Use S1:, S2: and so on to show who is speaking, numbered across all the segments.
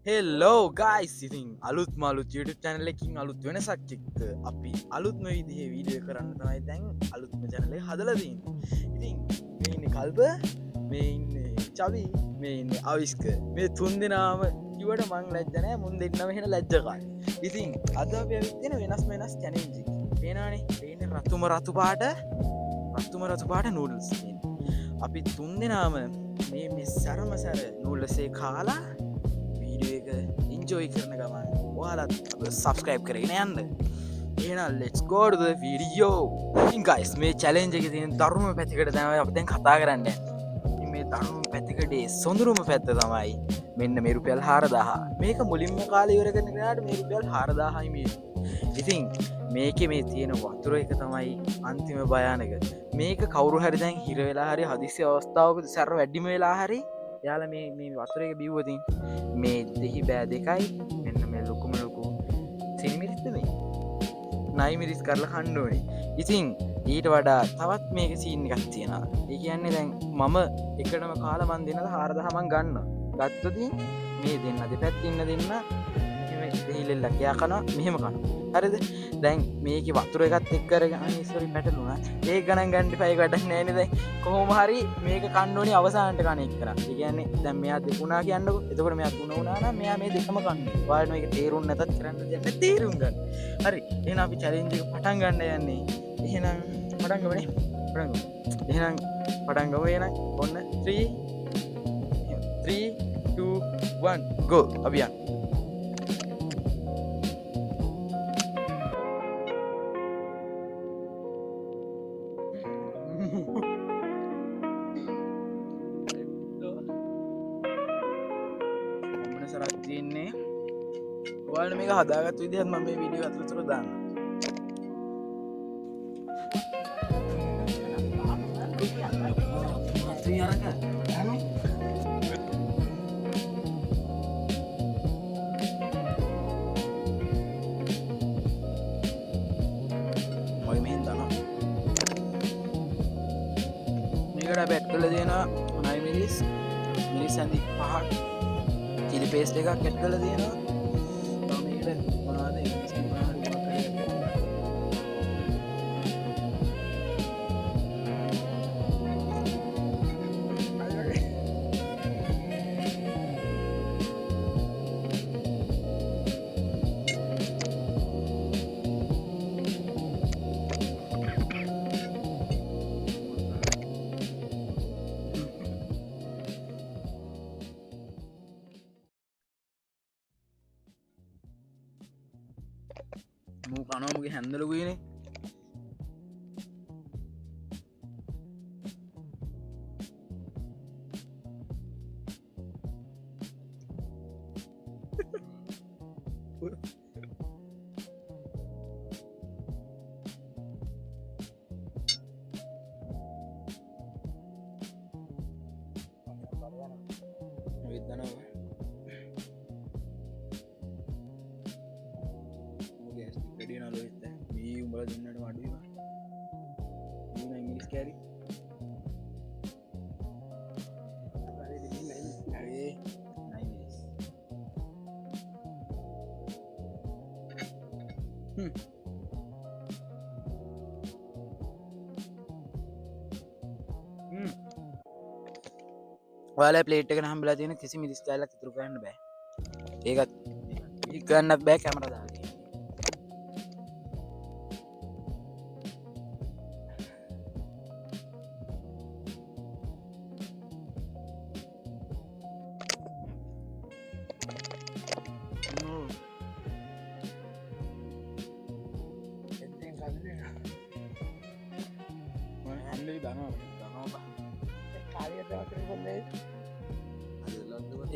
S1: හෙල්ලෝ guys, ඉතින් අලුත්ම අලුත් YouTube channel එකකින් අලුත් වෙනසක් එක්ක අපි අලුත්ම විදිහේ වීඩියෝ කරන්න තමයි දැන් අලුත්ම channel එක හදලා තියෙන්නේ. ඉතින් මේ ඉන්නේ කල්ප, මේ ඉන්නේ චවි, මේ ඉන්නේ අවිස්ක. මේ තුන් දෙනාම කිව්වට මං ලැජ්ජ නෑ, මුන් දෙන්නම එහෙන ලැජ්ජකාරයි. ඉතින් අද අපි ඇවිත් තියෙන වෙනස් වෙනස් චැලෙන්ජ් එක. පේනවනේ, පේන්නේ රතුම රතු පාට, රතුම රතු පාට නූඩල්ස් තියෙන්නේ. අපි තුන් දෙනාම මේ සැරම සැර නූඩල්ස් එක කාලා වීඩියෝ එක එන්ජොයි කරන ගමන් ඔයාලත් අපිව සබ්ස්ක්‍රයිබ් කරගෙන යන්න. එහෙනම් let's go to the video. ඉතින් guys, මේ චැලෙන්ජ් එකේ තියෙන දරුණුම පැතිකඩ තමයි අපි දැන් කතා කරන්න යන්නේ. ඉතින් මේ දරුණුම පැතිකඩේ සොඳුරුම පැත්ත තමයි මෙන්න මේ රුපියල් 4000. මේක මුලින්ම කාලේ ඉවර කරන කෙනාට මේ රුපියල් 4000යි මේ. ඉතින් මේකේ මේ තියෙන වතුර එක තමයි අන්තිම භයානක. මේක කවුරු හරි දැන් හිර වෙලා හරි හදිසි අවස්ථාවක සැර වැඩිම වෙලා හරි එයාලා මේ වතුර එක බිව්වොතින් මේ දෙහි බෑ දෙකයි මෙන්න මේ ලොකුම ලොකු සිනිමිරිස්ද මේ නයි මිරිස් කරලා කන්න ඕනේ. ඉතින් ඊට වඩා තවත් මේක සීන් එකක් තියෙනවා. ඒ කියන්නේ දැන් මම එකටම කාලා මං දෙන්නද 4000 මං ගන්නවා. ගත්තොතින් මේ දෙන්න දෙපැත්තේ ඉන්න දෙන්න මෙහෙම දෙහිලෙල්ලක් එයා කනවා, මෙහෙම කනවා. හරිද? දැන් මේකේ වතුර එකත් එක්ක අරගෙන අනේ සෝරි පැටලුණා. ඒක ගණන් ගන්න එපා, ඒක වැඩක් නෑ නේද? දැන් කොහොම හරි මේක කන්න ඕනේ අවසානට කන එක කරා. ඒ කියන්නේ දැන් මෙයා දෙකුණා කියන්නකෝ. එතකොට මෙයා තුන වුණා නම් මෙයා මේ දෙකම කන්න ඕනේ. ඔයාලට මේක තේරුම් නැතත් කරන්න දෙයක් නෑ, තේරුම් ගන්න. හරි. එහෙනම් අපි චැලෙන්ජ් එක පටන් ගන්න යන්නේ. එහෙනම් පටන් ගමුනේ. පටන් ගමු. එහෙනම් පටන් ගමු. එහෙනම් ඔන්න 3 3 2 1 go. අපි යන්න. මොන සරක් තියෙන්නේ? ඔයාලට මේක හදාගත්ත විදිහත් මම මේ වීඩියෝ අතරතුර දාන්නම්. මගේ මෙහෙන් දනවා. මේකට අපි ඇඩ් කරලා තියෙනවා නයි මිරිස්, මිරිස් ඇඳි පහක්, චිලි පේස්ට් එකක් ඇඩ් කරලා තියෙනවා. තව මේකට මොනවද ඉංග්‍රීසි මොනවා හරි මොකක් හරි ඇඩ් කරලා. මූ කනවා මුගේ හැන්ද ලොකුයිනේ. මේ උඹලා දෙන්නටම අඩුයි බං. මේ නම් ඉංග්‍රීසි කෑලි. හරි, නයි මිරිස්. ඔයාලා ප්ලේට් එක නම් හම්බෙලා තියෙන කිසි මිරිස් කෑල්ලක් ඉතුරු කරන්න බෑ. ඒකත් ඉක් ගන්නත් බෑ කැමරා දාලා.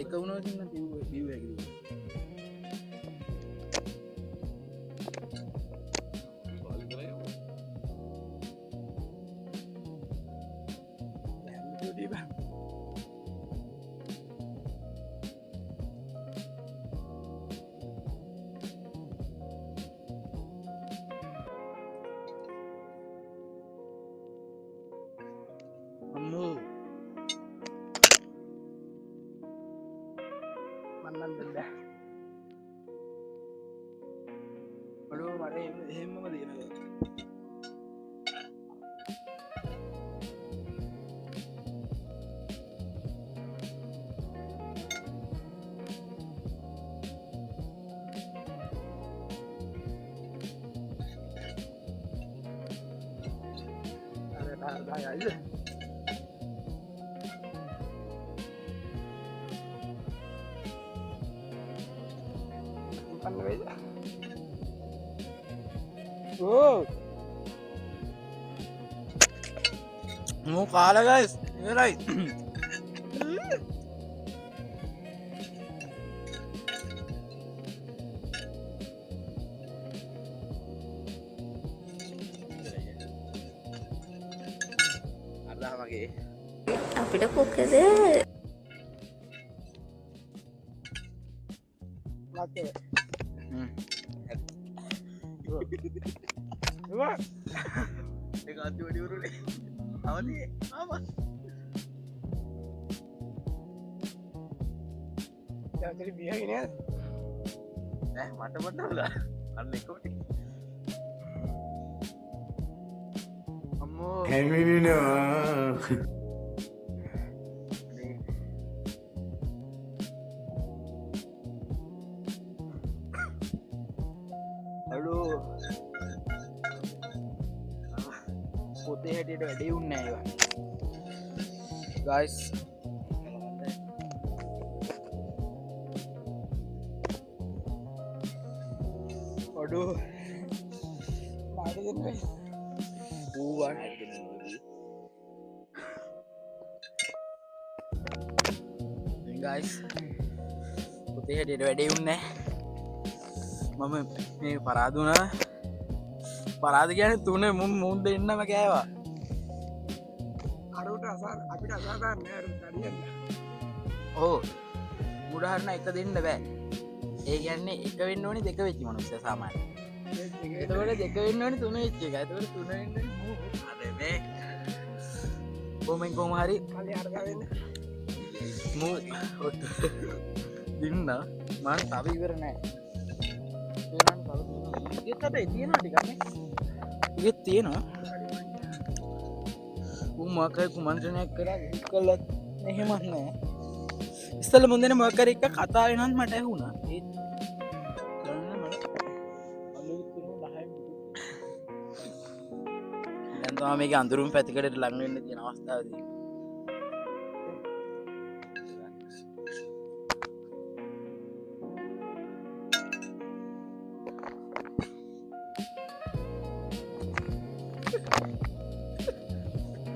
S1: එක වුණොත් ඉන්න බිව් හැකි. අම්මෝ.
S2: මන්න නම් දෙන්න.
S1: අඩෝ මට එහෙම්මම තියෙනවා. මූ කාලා ගයිස් ඉවරයි.
S3: අර්ධා මගේ
S4: අපිට කොකද
S3: ඒක අන්තිමට ඉවරුනේ. අවදි ආවා.
S2: දැන් බියගේ නේද?
S3: නෑ මට මට උලා. අන්න එකම ටික.
S1: අම්මෝ
S5: හැමිනෙනවා.
S1: අඩෝ පොතේ හැටියට වැඩේ වුන්නේ නෑ ඒවා. ගයිස් අඩෝ
S2: මාට දෙන්න බැයි.
S1: ඌවන් ගයිස් පොතේ හැටියට වැඩේ වුන්නේ නෑ. මම මේ පරාද වුණා. පරාද කියන්නේ තුන මුන් මුන් දෙන්නම කෑවා.
S2: අරුට අපිට අසාධාරණ නෑ අරු තනියන්න.
S1: ඔව් මුඩ හරන එක දෙන්න බෑ. ඒ කියන්නේ එක වෙන්න ඕනේ දෙක වෙච්ච මනුස්සයා සාමාන්‍යයෙන්. එතකොට දෙක වෙන්න ඕනේ තුන වෙච්ච එක. එතකොට තුන වෙන්න ඕනේ මූ.
S3: අනේ මේ
S1: කොහොමෙන් කොහොම හරි
S2: කල්ලි අරගා වෙන්න.
S1: මූ දින්න මං තව ඉවර නෑ. ඒ නම් තව තියෙනවා. ඒත් හැබැයි තියෙනවා ටිකක් නේ. ඒත් තියෙනවා. ඌ මොකක් හරි කුමන්ත්‍රණයක් කරලා විහිළු කළත් එහෙමත් නෑ. ඉස්සෙල්ලා මුන් දෙන මොකක් හරි එක කතා වෙනවත් මට ඇහුණා. ඒත් දන්න මට අලුත් වෙන 10 දැන් තමයි මේක අඳුරුම් පැතිකඩට ලං වෙන්න තියෙන අවස්ථාව තියෙන්නේ.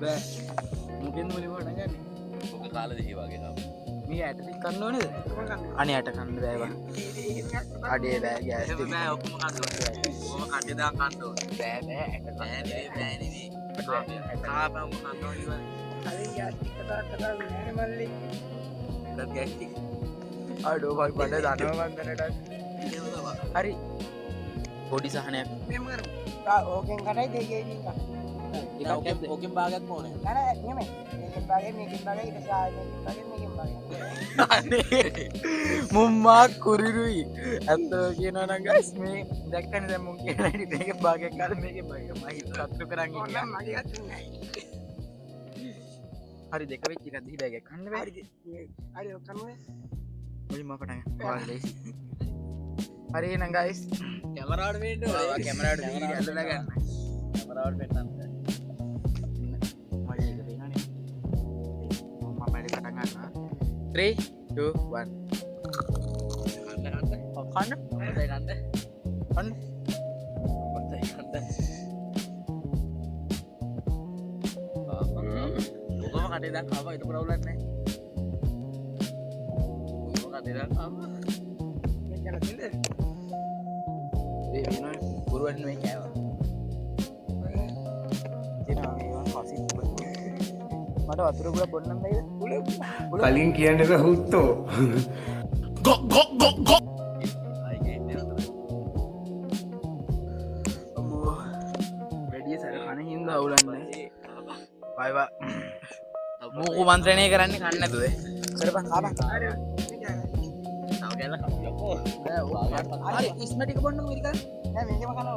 S1: බෑ මොකෙන්ද මුලින්ම පටන් ගන්නෙ?
S3: ඔක කාලා දෙහි වගේ ආවා.
S1: මේ ඇට ටික කන්න ඕනේද? අනේ ඇට කන්න බෑ බං. අඩේ බෑ ගෑස්
S3: එහෙම
S1: ටික.
S3: බෑ ඔක්කොම කන්න ඕනේ. ඔක්කොම කඩේ දාන් කන්න ඕනේ.
S1: බෑ බෑ ඇට කන්න
S3: බෑ
S1: බෑ.
S3: නෙවෙයි බෑ නෙවෙයි.
S1: ඇට
S3: කාපම් කන්න ඕනේ ඉවරයි.
S2: කලින් ගෑස් ටික කතා කරලා නෑනේ මල්ලි.
S3: ඒත් ගෑස් ටික.
S1: අඩෝ බං බඩ දනවා බං දැනටත්.
S3: එහෙම තමයි.
S1: හරි පොඩි සහනයක්
S2: මෙහෙම කරමු. ඕකෙන් කටයි දෙකේ ඉතින් කා.
S1: එකක් ඇද්ද?
S3: ඕකෙන් භාගයක් ඕනේ.
S2: නෑ නෑ නෙමෙයි. මේකෙන් භාගය මේකෙන් භාගය ඊට පස්සේ ආයෙ මේකෙන් භාගය මේකෙන් භාගය.
S1: අනේ මුන් මා කුරිරුයි. ඇත්තම කියනවා නම් ගයිස් මේ දැක්කනේ දැන් මුන් කියන හැටි මේකෙන් භාගයක් කාලා මේකෙන් භාගයක් මම හිත සතුටු කරන් හිටියා.
S2: ඕනනම් මගේ අතින් නෑ.
S1: හරි දෙක වෙච්ච එකක් දිහි බෑගයක් කන්න බෑ.
S2: හරි හරි ඔක් කන්න බෑ.
S1: මුලින්ම පටන් ගන්න. ඔයාලා ලේසි. හරි එහෙනම් ගයිස්
S3: කැමරාවට පේන්න ඕනේ.
S1: කැමරාවට දීලා ඇල්ලලා ගන්න.
S3: කැමරාවට පෙන්නන්න.
S1: මගේ එක පේනවනේ. මම වැඩ පටන් ගන්නවා. 3 2 1
S3: කන්න කන්න.
S1: ඔව් කන්න.
S3: හොඳයි කන්න.
S1: කන්න.
S3: හොඳයි කන්න. ඔකම කටේ දාන් කාපන් ඊට ප්‍රොබ්ලම් නෑ. ඔකම කටේ දාන් කාපන්.
S2: මේක ගැන දෙන්න.
S1: මේ වෙනවනේ බොරුවක් නෙමෙයි කෑවා. තියෙනවා මේවා කසින් මට වතුර ගොඩක් බොන්නම් බැයිද?
S5: කලින් කියන්න එපා හුත්තෝ.
S3: ආයි ගේන්නේ වතුර.
S1: අම්මෝ වැඩි සැර කන හින්දා අවුලක් නෑ. බයි බයි. මූ කුමන්ත්‍රණය කරන්නේ කන්න නැතුව. කරපන් කාපන්.
S2: හරි මේක
S3: තව කැල්ලක් කෑල්ල යකෝ.
S1: හරි ඉස්ම ටික බොන්නකෝ මිරිකලා.
S2: නෑ මේකම කනවා.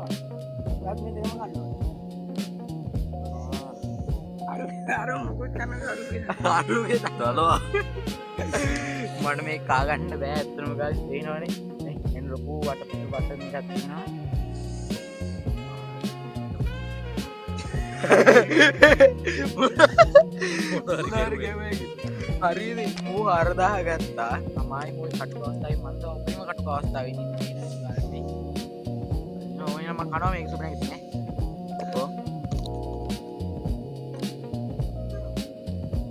S2: ඔයත් මේ දෙකම කන්න ඕනේ. අර මොකුත් කන්න අරු කියලා.
S1: අරු මේ
S3: දලවා.
S1: මට මේ කා ගන්න බෑ ඇත්තටම ගයිස් පේනවනේ. නේ එන්න ලොකු වට වට මේකක් තියෙනවා. හරිද මූ 4000 ගත්තා. තමයි මූ කටුක අවස්ථාවේ මං තව උපරිම කටුක අවස්ථාවේ ඉන්නේ. ඔය මං කනවා මේක සුපිරිම එක තියෙන්නේ. ඔව්.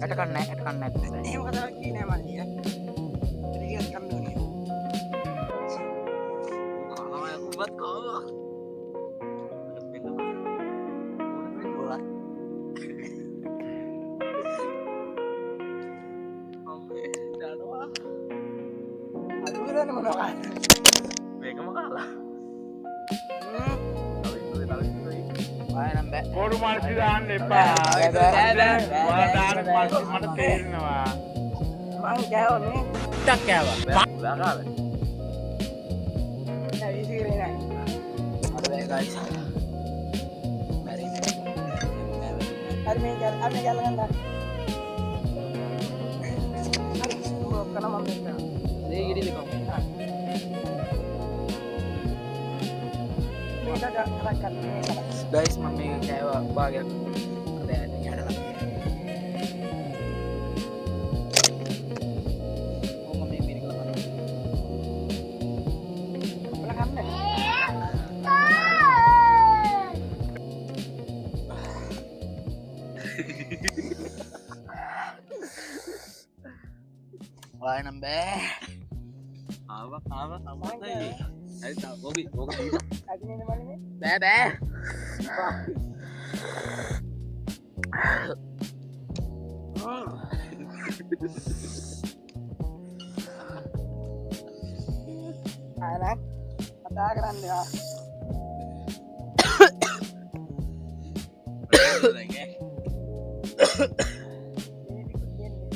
S1: ඇට කන්නේ නැහැ, ඇට කන්නේ නැහැ.
S2: එහෙම කතාවක් කිව්වේ නෑ මල්ලි ඈ. ඒක ටිකක් කන්න ඕනේ.
S3: කනවා යකෝ උඹත් කනවා.
S2: අරු දන්නේ මොනවා කන්නේ.
S3: මේකම කාලා. තව ඉතුරුයි තව ඉතුරුයි.
S1: ආය නම් බෑ.
S5: බොරු මල්ටි දාන්න එපා.
S1: බෑ බෑ බෑ.
S5: ඔයා දාන මල්ටි මට තේරෙනවා.
S2: මං කෑවා මේ.
S1: ටක් කෑවා.
S3: බෑ ඔයා කාලා.
S2: නෑ වීසි කරේ නෑ.
S1: අර බෑ ගයිස්. මැරෙන්නේ.
S2: හරි මේ කෑල්ල අර මේ කෑල්ල ගන්න. හරි උඹ ඔක්කොම මම මේක කරනවා.
S1: ඒ ගිරිලි කොම්.
S2: මේක කරක් ගන්න මේක කරක්.
S1: ගයිස් මම මේක කෑවා භාගයක්. බෑ දැන් යඩලා. ඔන්න මේ මිරිකලා කනවා.
S2: අපල කන්න.
S1: ආය නම් බෑ.
S3: ආවා ආවා අමතයි. හරි තා ඔබි ඕක දීපන්.
S2: ඇති නේද මල්ලි මේ?
S1: බෑ බෑ.
S2: ආය නෑ. කතා කරන්න එපා.
S3: දැන් ඈ.
S2: මේ ටික තියෙන්නේ.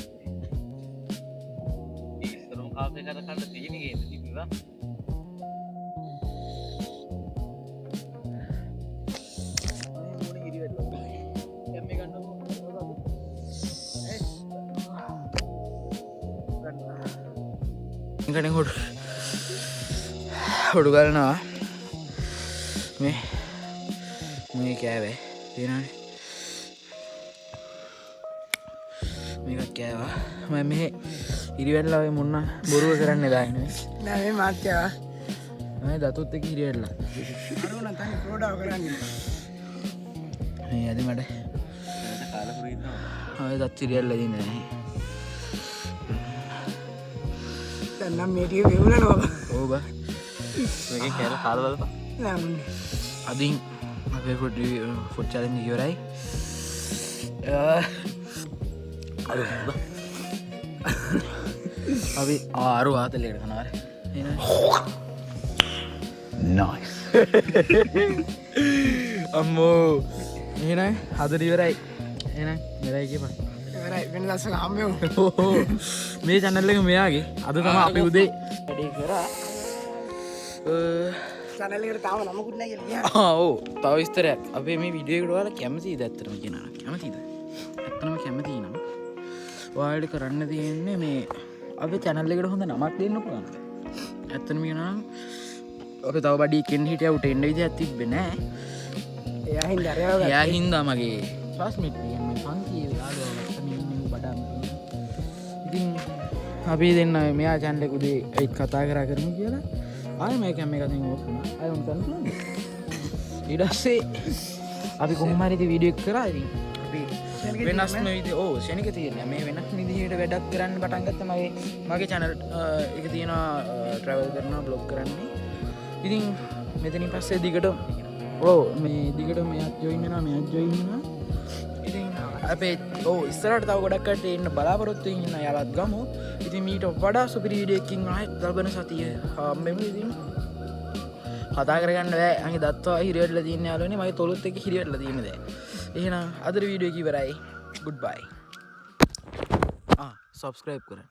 S3: ඉස්සරම කාපේ කර කන්න තියෙන ගේන්න තිබුණා.
S1: මූණ හිරි වැටලා. දැන් මේ ගන්නකො. ඈ. ගන්න. කණෙන් හොඩු හොඩු ගලනවා. මේ මේ කෑවේ තියෙනවනේ. මේකත් කෑවා. මම මේ හිරි වැටලා ඔය මුන්න බොරුව කරන්න දාන්නේ.
S2: නෑ මේ මාත් කෑවා.
S1: මම දතුත් එක්ක හිරි වැටලා.
S2: අරු නම් තනි ෆ්ලෝඩාව කරන්නේ.
S1: මේ අද මට
S3: කාලා පුරු ඉන්නවා.
S1: ඔය දත් හිරි වැටලා තින්නේ නැහැ.
S2: දැන් නම් මේ ටික වෙවුලනවා බං.
S1: ඔව් බා.
S3: මේකෙන් කෑල්ල කාලා බලපන්.
S2: නෑ මුන්නේ.
S1: අදින් අපේ ෆුඩ් චැලෙන්ජ් එක ඉවරයි.
S3: අර හොඳ.
S1: අපි ආරු ආතලයකට කනවා හරි. එහෙනම්
S5: නයිස්.
S1: අම්මෝ. එහෙනම් හදට ඉවරයි. එහෙනම් ඉවරයි කියපන්.
S2: ඉවරයි වෙන දවසක හම්බෙමු.
S1: මේ චැනල් එක මෙයාගේ. අද තමයි අපි උදේ වැඩේ කරා.
S2: චැනල් එකට තාම නමකුත් නෑ කියලා කියන්න.
S1: ආ ඔව් තව විස්තරයක්. අපේ මේ වීඩියෝ එකට ඔයාලා කැමතිද ඇත්තටම කියනවා නම්? කැමතිද? ඇත්තටම කැමති නම් ඔයාලට කරන්න තියෙන්නේ මේ අපේ චැනල් එකට හොඳ නමක් දෙන්න පුළුවන්ද? ඇත්තටම කියනවා නම් අපේ තව බඩි කෙන් හිටියා උට එන්න විදියක් තිබ්බේ නෑ.
S2: එයා හින්දා අරයව ගත්තා.
S1: එයා හින්දා මගේ ක්ලාස්මේට් කියන්නේ පන්තියේ යාළුවා ගත්තා මේ ඉන්නේ ඌ බඩාම. ඉතින් අපි දෙන්න මෙයා චැනල් එක උදේ ඇවිත් කතා කරා කරමු කියලා. ආයෙ මේක හැම එකකින් ඕක වුණා. ආයෙ උන් කරන්න පුළුවන්ද? ඊට පස්සේ අපි කොහොම හරි ඉතින් වීඩියෝ එක කරා. ඉතින් අපි වෙනස්ම විදි ඔව් ෂණික තියෙනවා. මේ වෙනස් විදිහට වැඩක් කරන්න පටන් ගත්තා. මගේ චැනල් එක තියෙනවා ට්‍රැවල් කරනවා බ්ලොග් කරන්නේ. ඉතින් මෙතනින් පස්සේ දිගටම ඔව් මේ දිගටම මෙයාත් ජොයින් වෙනවා මෙයාත් ජොයින් වෙනවා. ඉතින් අපේ ඔව් ඉස්සරහට තව ගොඩක් කට්ටිය ඉන්න බලාපොරොත්තු වෙමින් ඉන්න යාළුවත් ගමු. ඉතින් මීට වඩා සුපිරි වීඩියෝ එකකින් ආයෙත් ලබන සතිය හම්බෙමු. ඉතින් කතා කරගන්න බෑ. අනේ දත්වා හිරි වැටලා තියෙන යාළුවනේ මගේ තොලුත් එක්ක හිරි වැටලා තියෙන දැන්. එහෙනම් අදට වීඩියෝ එක ඉවරයි. Good bye. Subscribe කරන්න.